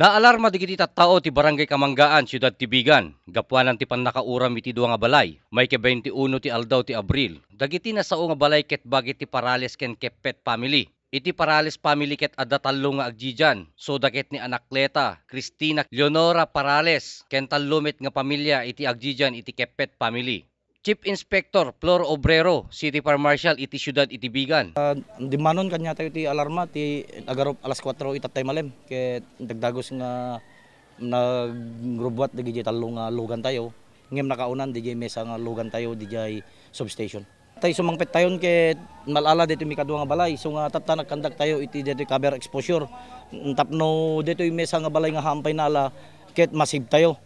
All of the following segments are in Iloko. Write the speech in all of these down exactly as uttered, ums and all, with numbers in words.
Naalarma dagiti tattao ti Barangay Kamanggaan, Siudad ti Vigan, gapuanan ti pannakauram iti dua nga balay. Maikabenti-uno ti aldaw ti Abril, dagiti nasao nga balay ket bagit ti Parales ken Keppet family. Iti Parales family ket adda tallo nga agdidian, suda ket ni Anacleta Cristina Leonora Parales ken tallo met nga pamilia iti agdidian iti Keppet family. Chief Inspector Flor Obrero, City Fire Marshal iti Siudad iti Vigan. Dimmanon kaniatayo ti alarma ti agarup alas kuatro itattay malem ket dagdagus nga nagrubbuat dagiti tallo nga lugantayo ngem nakaunan didiay mesa nga lugantayo didiay substation. Tay sumangpettayon ket mal-ala ditoy mikadua nga balay, isu nga tatta nagkandaktayo iti ditoy cover exposure tapno ditoy mesa nga balay nga haan pay naala ket masibtayo.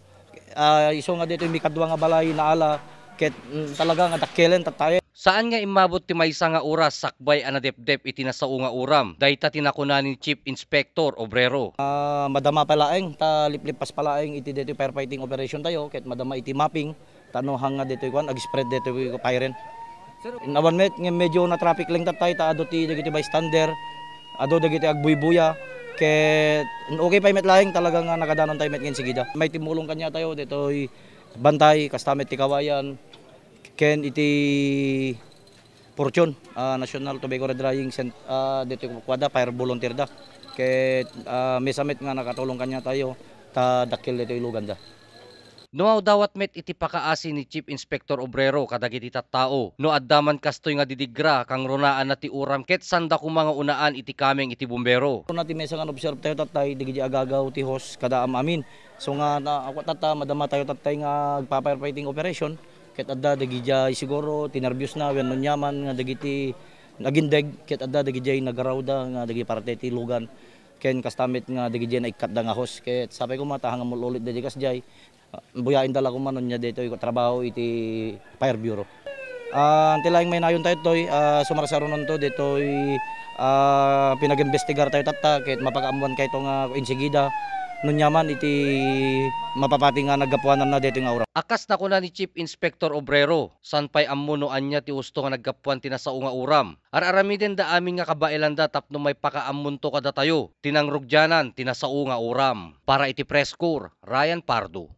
Ah, isu nga ditoy mikadua nga balay naala ket, mm, talaga nga dakkelen tattayen. Saan nga immabot ti maysa nga oras sakbay a nadepdep iti nasao nga uram. Dayta ti nakuna ni Chief Inspector Obrero. Ah, madama pa laeng ta liplippas pa laeng iti ditoy firefighting operation tayo ket madama iti mapping ta no hanga ditoy kuan ag-spread ditoy fire. Awan met ngem medyo na-traffic lang tattay ta adu ti dagiti bystander, adu dagiti agbuybuya ket okay pay met laeng talaga nga nagadanon tayo met nga insigida. May timmulong kaniatayo ditoy bantay, kasta met ti kawayan, ken iti Fortune, ah, National Tobacco Drying Cent-, ah, ditoy kuada, fire volunteer da. Ket, ah, mesa met nga nakatulong kaniatayo, ta dakkel ditoy luganda. Nawawdawat met iti pakaasi ni Chief Inspector Obrero kadagiti tattao no adda man kastoy nga didigra kangrunaanna ti uram ket sanda koma nga unaan iti kameng iti bumbero. Kuna ti mesa nga observe tayo tattay, dagiti agagaw ti hose kada am-amin. So nga na, ako tatta, madama tayo tattay nga agpa-firefighting operation, ket adda dagidiay siguro ti nerbiosna wenno aniaman nga dagiti nagindeg, ket adda dagidiay nagarawda nga dagiti parte ti lugan, ken kasta met nga dagidiay naikkatda nga hose, ket sapay koma ta hangam ul-ulit daydiay kasdiay, ah, buyaenda la koma no ania daytoy trabaho iti Fire Bureau. Ah, ti laeng mainayon tayo toy, ah, sumarsarunanto ditoy, ah, pinag-imbestigar tayo tatta, ket mapakaammoan kayto nga insigida, no aniaman iti mapapati nga naggapuananna daytoy nga uram. A kas nakuna ni Chief Inspector Obrero, saan pay ammo no ania ti usto nga naggapuan ti nasao nga uram. Ar-aramidenda amin nga kabaelanda tapno maipakaammonto kadatayo ti nangrugianan ti nasao nga uram. Para iti Press Corps, Ryan Pardo.